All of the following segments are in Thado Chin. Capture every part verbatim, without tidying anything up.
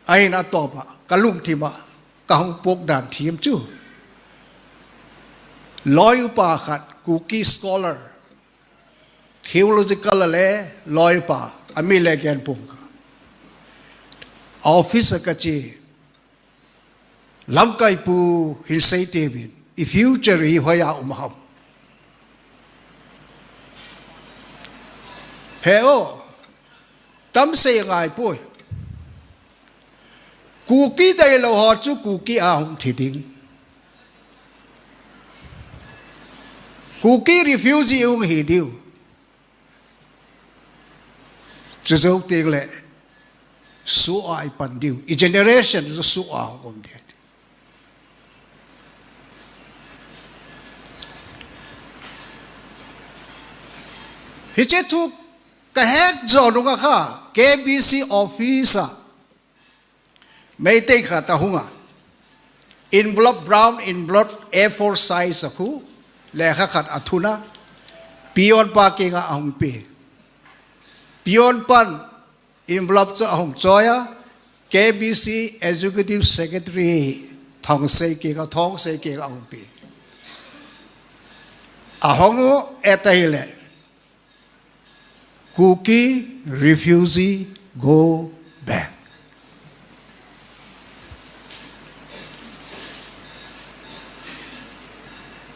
Ahin atopa, kalungthima, kahung pok dan thim chu. Loi upa khat, Kuki scholar, theological le loi upa, ami le gen pung. Office a kache, lamkai pu hin sei tevin, i future hi hoiya um ham. He o, tam sei ngai poi. Kuki deilou ho chu Kuki a hung thi ding. Kuki refugee hung hi diu. Chu jou teng le, su a i pan diu. I generation chu su a hung um diu. Hiche thu kahet jou nunga kha, K B C office a Meitei khat ahunga. Envelope, brown envelope, A four size a khu, lekha khat athuna, peon pa kinga ahung pe. Peon pan envelope chu ahung choiya, K B C Executive Secretary Thongsei kinga, Thongsei kinga ahung pe. Ahung u eta hile, Kuki refugee go back.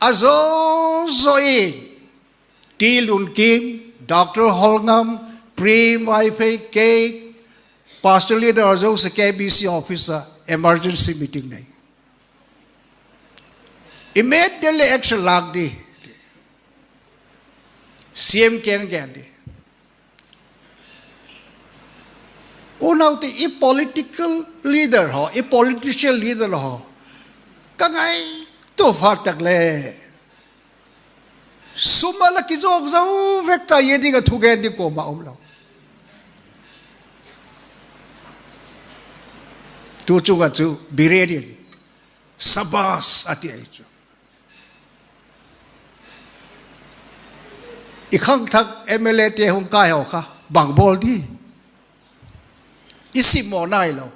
Ajo jo in, T Lunkim, Doctor Holngam, Prem Vaiphei, K, Pastor Leader ajo se K B C office a emergency meeting nei. Immediately action lak di. C M keng gen di. Unau ti i political leader ho, i politician leader ho. Kangai to phat tak le. Sum a la kijok jou vek ta ye ding a thugen ding koma um lou. Tu chunga chu Biren in, "Sabas," ati ahi chu. I khangthak M L A te hung kai ho kha, bang bol di. I simmo nailou.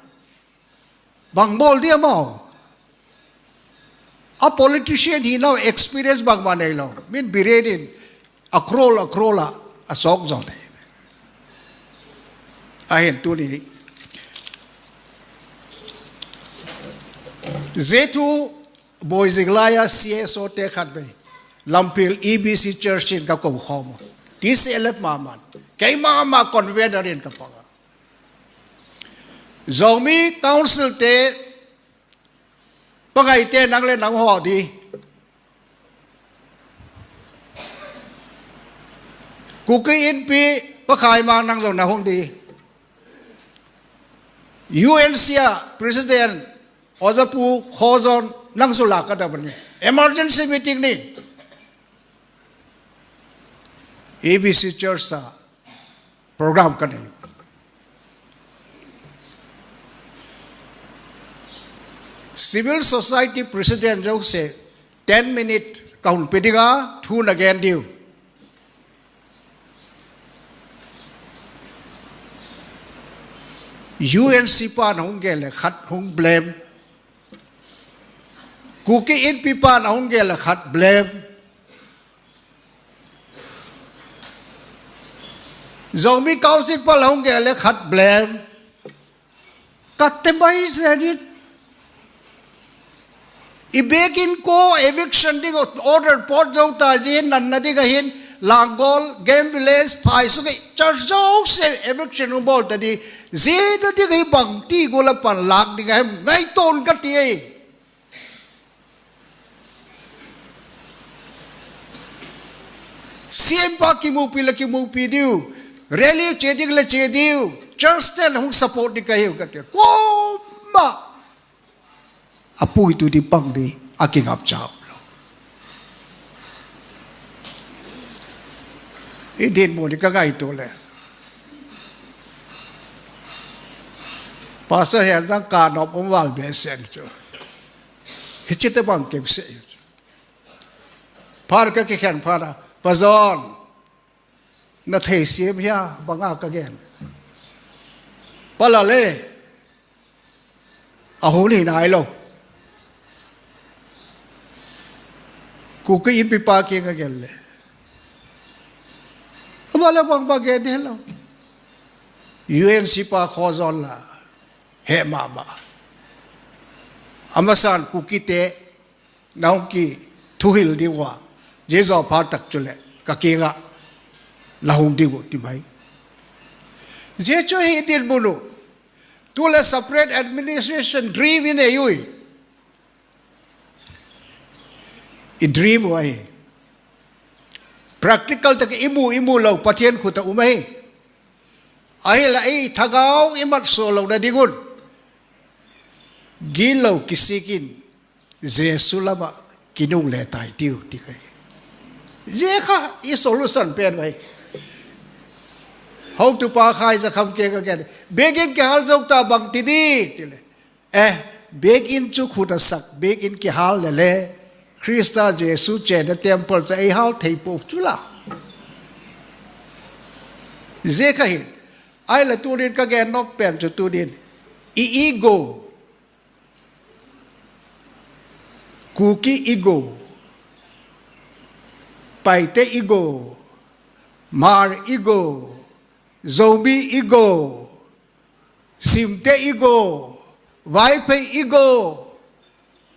Bang bol di amo. A politician hinau experience bangma neilou. Min Biren in a crore, a crore a, asok jo nei. Ahin tuni. Zethu Boijing laiya C S O te khat vei. Lamphel E B C Church in ka kou khom. T C L F maman. Keima ma convener in ka panga. Zomi Council te pangai te nang le nang ho di. Kuki Inpi pakhai ma nang jong na hung di. U N C a President Ojapu Khojon nang su la ka da bani. Emergency meeting ni. A B C Church a program ka nei. Civil Society President jong se ten minute ka hun pe dinga thu na gen diu. U N C pan hung gel le khat hung blame. Kuki Inpi pan hung gel le khat blame. Zomi Council pan hung gel le khat blame. Ka te mai zenin. I bekin ko eviction ding order pot jou ta jin nan na ding ahin Langol, Game Village, Phai su ke church jou se eviction u bol ta di. Jin na ding ahi bang ti go la pan lak ding ahem ngai ton ka ti ai. C M pa kimupi le kimupi diu. Rally che ding le che diu. Church ten hung support ding ka hiu ka ti. Koma. Apui tu di pang di. Akingap chau. I din mo di ka ngai tu le. Pastor Hian Jang ka nop um val be sen chu. Hichi te bang kem se. Phar ka kikhen phar a, "Pa John, na thei siam hia, banga ka gen." "Pa Lale, Ahung hi nailou. Kuki inpi pa kiang a gel le. Ama le bang bang gel de lou. U N sepa khoh jon la. He mama. Amasan Kuki te nahung kithuhil diu a. Jeh joh phat tak chule. Ka kiang a. Nahung diu ti mai. Jeh chu hi dinmun u. Tule separate administration dream inei ui. I dream u ahi. Practical tak imu imu lou Pathen khut a um ahi. Ahila i thagau i mat so lou na dingun. Gilou kisikin. Jesu lama kinung le tai tiu ti kai. Jeh kha i solution pen mai. Houtupa Khai Zakham kiang a gel. Biakin kihal jou ta bang ti di ti le. Eh, biakin chu khut a sak, biakin kihal le le. Christa Jesu chenna temple chu ei hal thei pou chu la. Jeh kha hin. Ahila tunin ka gen nop pen chu tunin. I ego. Kuki ego. Paite ego. Hmar ego. Zomi ego. Simte ego. Vaiphei ego.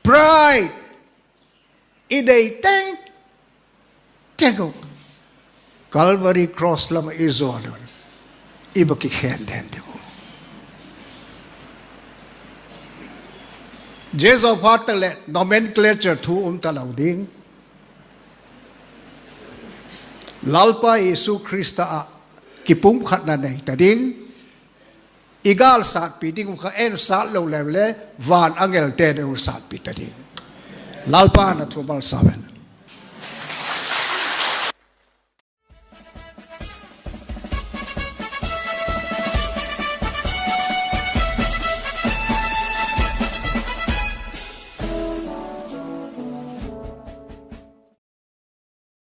Pride. I dei teng teng u. Calvary Cross lama i jon un. I ba kikhen den diu. Jeh joh phat tak le nomenclature thu um ta lou ding. Lalpa Jesu Christa a kipumkhatna nei ta ding. I gal satpi ding u kha en sat lou le le van angel ten u satpi ta ding. Lalpa na thu malsam hen.